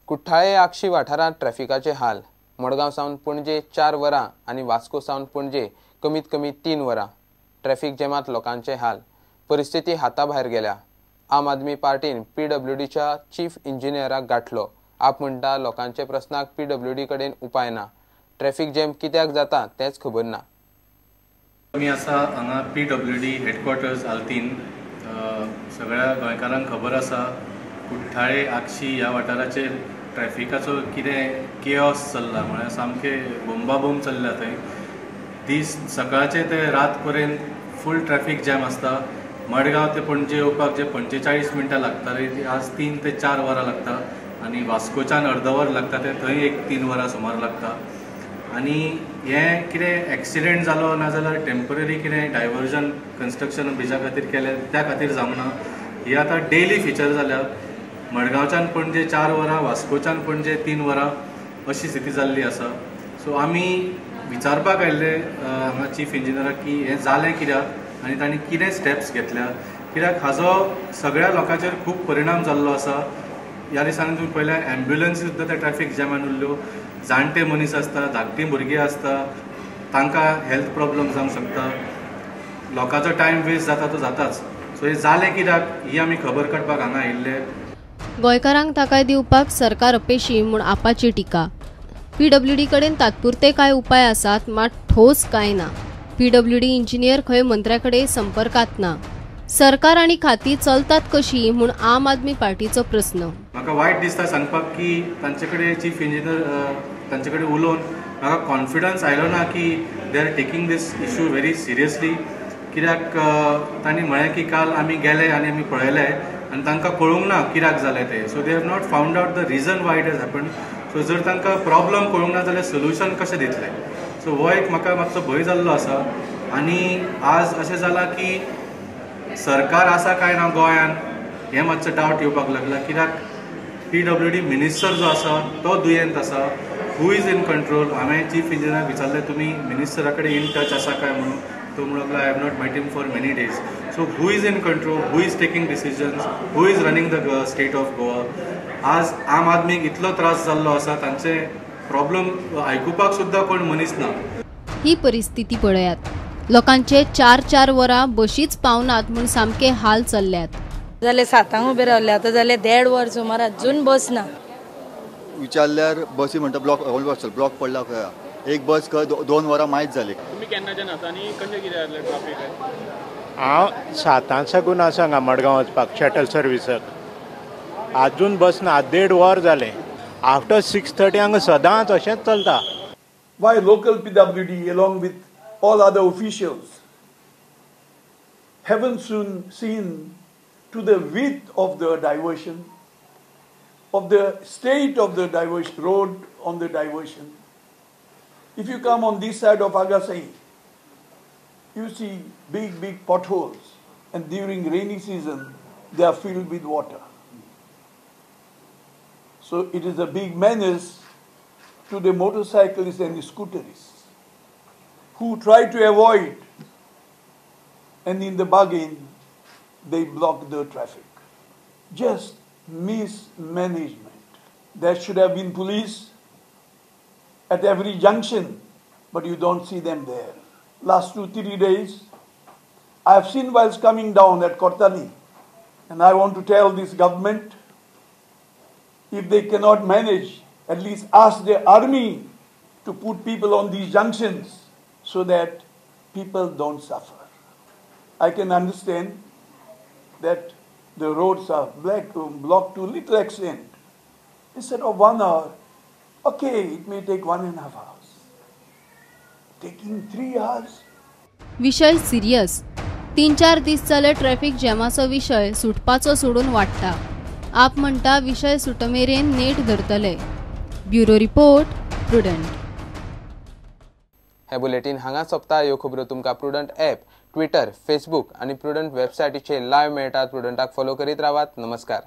कुठ्ठाळे आगशी वाठारांत ट्रॅफिकाचे हाल. मडगांव सावन पणजे 4 वरां आनी वास्को सावन पणजे कमीत कमी 3 वरां. ट्रॅफिक जॅमांत लोकांचे हाल. परिस्थिती हाता भायर गेल्या. आम आदमी पार्टीन पीडब्ल्यूडीच्या चीफ इंजिनियराक गाठलो. आप म्हणटा लोकांच्या प्रस्नाक पीडब्ल्यूडी कडेन उपाय ना. ट्रॅफिक जॅम कित्याक जाता तेंच खबर ना. आमी आसा हांगा पीडब्ल्यूडी हेडक्वॉर्टर्स आल्तीन. सगळ्या गोंयकारांक खबर आसा कुठ्ठाळे आगशी ह्या वाठाराचेर ट्रॅफिकाचो कितें केओस चल्ला, म्हळ्यार सामकें बोंबाबोंब चल्ल्या थंय. दीस सकाळचे ते रात पर्यंत फूल ट्रॅफिक जॅम आसता. मडगांव ते पणजे येवपाक जे 45 मिनटां लागताली ती आज 3 ते 4 वरां लागता आनी वास्कोच्यान अर्द वर लागता ते थंय एक 3 वरां सुमार लागता. आनी हें कितें एक्सिडेंट जालो ना जाल्यार टेम्पररी कितें डायवर्जन कन्स्ट्रक्शन ब्रिजा खातीर केलें त्या खातीर जावंक ना. ही आतां डेली फिचर जाल्या. मडगांवच्यान पणजे 4 वरां, वास्कोच्यान पणजे 3 वरां अशी स्थिती जाल्ली आसा. सो आमी विचारपाक आयिल्ले हांगा चीफ इंजिनियराक की हें जालें कित्याक आनी तांणी कितें स्टेप्स घेतल्या, कित्याक हाजो सगळ्या लोकांचेर खूब परिणाम जाल्लो आसा. ह्या दिसांनी तुमी पळयल्यार एम्ब्युलन्सी सुद्दां त्या ट्रॅफिक जॅमान उरल्यो. जाणटे मनीस आसता, धाकटीं भुरगीं आसता, तांकां हेल्थ प्रॉब्लम जावंक शकता. लोकांचो टायम वेस्ट जाता तो जाताच. सो हें जालें कित्याक ही आमी खबर काडपाक हांगा आयिल्ले. गोंयकारांक थाकाय दिवपाक सरकार अपेशी म्हूण आपाची टिका. पीडब्ल्यूडी कडेन तात्पुरते कांय उपाय आसात मात ठोस कांय ना. पीडब्ल्यूडी इंजिनियर खंय मंत्र्या कडेन संपर्कांत ना. सरकार आनी खाती चलतात कशी म्हूण आम आदमी पार्टीचो प्रस्न. म्हाका वायट दिसता सांगपाक की तांचे कडेन चीफ इंजिनियर तांचे कडेन उलोवन म्हाका कॉन्फिडन्स आयलो ना की they are taking this issue very seriously. कित्याक तांणी म्हळें की काल आमी गेले आनी आमी पळयले आनी तांकां कळूंक ना कित्याक जालें तें. So they have not found out the reason why it has happen. So जर तांकां प्रॉब्लम कळूंक ना जाल्यार सोल्युशन कशें दितले. सो हो एक म्हाका मातसो भंय जाल्लो आसा. आनी आज अशें जालां की सरकार आसा काय ना गोंयान हें मातसो डावट येवपाक लागला. कित्याक पीडब्ल्यूडी मिनिस्टर जो आसा तो दुयेंत आसा. Who is in control? हांवें चीफ इंजिनियराक विचारलें तुमी मिनिस्टरा कडेन इन टच आसा काय म्हणून. तो म्हणूंक लागलो I have not met him for many days. So who is in control? Who is taking decisions? Who is running the state of Goa? आज आम आदमीक इतलो त्रास जाल्लो आसा, तांचे प्रॉब्लम आयकुपाक सुद्दां कोण मनीस ना. ही परिस्थिती पळयात. लोकांचे 4-4 वरां बशीच पावनात म्हूण सामके हाल चल्ल्यात. जाले 7 उबे रावले, आतां जाले 1.5 वर सुमार अजून बस ना. विचारल्यार बसी म्हणटा ब्लॉक ब्लॉक पडला खंय. एक बस खंय 2 वरां मायज जाली. तुमी केन्नाच्यान आसा आनी कशें कितें जालें ट्राफीक? हांव 7 साकून आसा हांगा मडगांव वचपाक शटल सर्विसाक. अजून बस ना. 1.5 वर जालें. आफ्टर 6:30 हांगा सदांच अशेंच चलता. Why local PWD along with all other officials haven't soon seen to the width of the diversion, of the state of the diversion road on the diversion. If you come on this side of Agasai, you see big, big potholes, and during rainy season, they are filled with water. So it is a big menace to the motorcyclists and the scooterists who try to avoid, and in the bargain, they block the traffic. Just mismanagement. There should have been police at every junction, but you don't see them there. Last 2-3 days, I have seen whilst coming down at Kortali, and I want to tell this government, if they cannot manage, at least ask the army to put people on these junctions so that people don't suffer. I can understand that the roads are blocked to little extent. Instead of 1 hour, okay, it may take 1.5 hours. Taking 3 hours. विषय serious. 3-4 दीस जाले traffic जॅमाचो विषय सुटपाचो सोडून वाडटा. आप म्हणटा विषय सुटमेरेन नेट धरतले. Bureau report, Prudent. हे बुलेटीन हांगा सोंपता. ह्यो खबरो तुमकां प्रुडंट ॲप, ट्विटर, फेसबूक आनी प्रुडंट वेबसायटीचेर लायव्ह मेळटात. प्रुडंटाक फॉलो करीत रावात. नमस्कार.